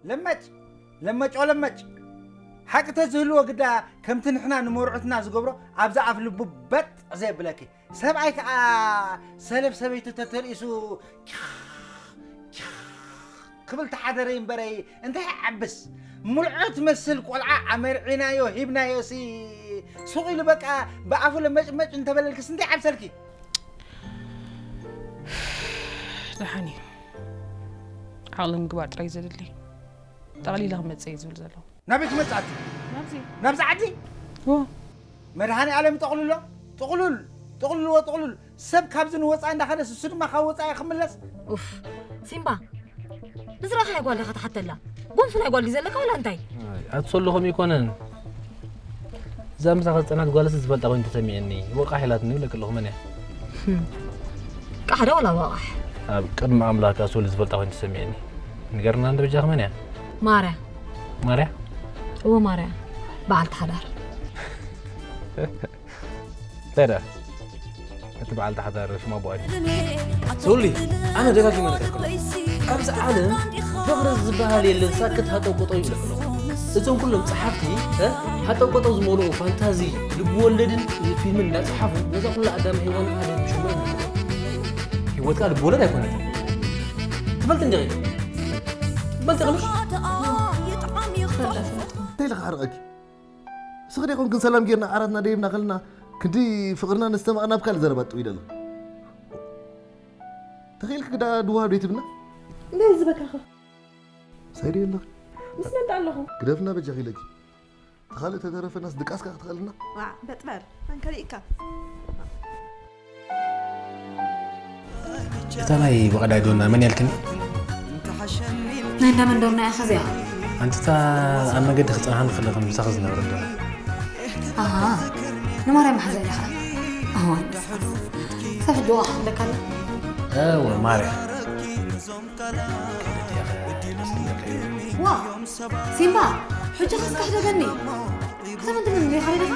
ለመጭ ለመጭ ለመጭ ሓቂ ተዝህልዎ ግዳ ከምቲ ንሕና ንመርዑትና ዝገብሮ ኣብዛ ኣፍ ልቡ በጥ ዘየብለኪ ሰብኣይ ከዓ ሰለፍ ሰበይቱ ተተርእሱ ክብል ተሓደረ እምበረይ እንታይ ዓብስ ሙልዖ ትመስል ቆልዓ ኣመርዒናዮ ሂብናዮ ሲ ሱቕ ኢሉ በቃ ብኣፉ ለመጭመጭ እንተበለልክስ እንታይ ዓብሰልኪ ደሓን እዩ ዓቕሊ ምግባር ጥራይ ዘድሊ ጠቕሊለ ክመፅእ እዩ ዝብል ዘለኹ ናበይ ትመፅእ ኣቲ ናብዚ ዓዲ ዎ መድሃኔ ኣለም ይጠቕልሎ ጥቕሉል ጥቕልልዎ ጥቕሉል ሰብ ካብዚ ንወፃኢ እንዳኸደስ እሱ ድማ ካብ ወፃኢ ክምለስ ኡፍ ሲምባ ንዝረኣኻያ ጓል ዲኻ ትሓተላ ጎንፊ ናይ ጓል ድዩ ዘለካ ዋላ እንታይ ኣትሰለኹም ይኮነን እዛ ምሳኻ ዝፀናት ጓልስ ዝፈልጣ ኮይኑ ተሰሚዐኒ ወቃሕ ኢላትኒ ይብለክ ኣለኹ መን እያ ቃሕዳ ወላ ወቓሕ ኣብ ቅድሚ ኣምላክ ኣስወሊ ዝፈልጣ ኮይኑ ተሰሚዐኒ ንገርና እንደ በጃኽ መን እያ ማርያ ማርያ እዎ ማርያ በዓልቲ ሓዳር እንታይ ደኣ እቲ በዓልቲ ሓዳር ሽማ ቦኣይ ሶሊ ኣነ ደጋጊመ ነገርኩም ኣብዚ ዓለም ፍቕሪ ዝበሃል የለን ሳክት ሃጠው ቆጠው ይብለክ ኣለኹ እዞም ኩሎም ጸሓፍቲ እ፣ ሃጠው ቆጠው ዝመልኡ ፋንታዚ ልብወለድን ፊልምን እንዳጸሓፉ ነዛ ኩላ ኣዳም ሄዋን ኣደብሽሞ እዮም ህይወትካ ልብወለድ ኣይኮነትን ትፈልጥ እንዲኺ ትፈልጥ ቕምሽ እንታይ ኢለ ክሓርቐኪ እስኺ ዲኹም ግን ሰላም ጌርና ዓራትና ደይብና ከለና ክንዲ ፍቕርና ነስተማቕር ናብ ካልእ ዘረባ ጥው ኢለ ኣለኹ ተኽኢልኪ ግዳ ድዋሃብ ደይትብና እንታይ ዝበካኸ ሳይደ ኣለኺ ምስ መን ኣለኹ ግደፍና በጃኺ ኢለኪ ተኻልእ ተተረፈናስ ድቃስካ ክትኽእልና በጥበር ኣንከሪእካ እታ ናይ ብቐዳይ ዶና መን ያልክኒ? ናይ እንዳ መን ዶና ኢኻ እዚኣ? ኣንቲታ ኣብ መገዲ ክጸንሓኒ ከለኹ ምሳኺ ዝነበረ ዶና። ኣሃ ንማርያም ሓዛ ኢኻ። ኣዋን ሰብ ሕጂ ዋሕ ኣለካ ኣለ። እወ ማርያ። ዋ ሲምባ ሕጂ ከስካሕደገኒ። ክሰምንትምን እንዲኻ ሪድኻ?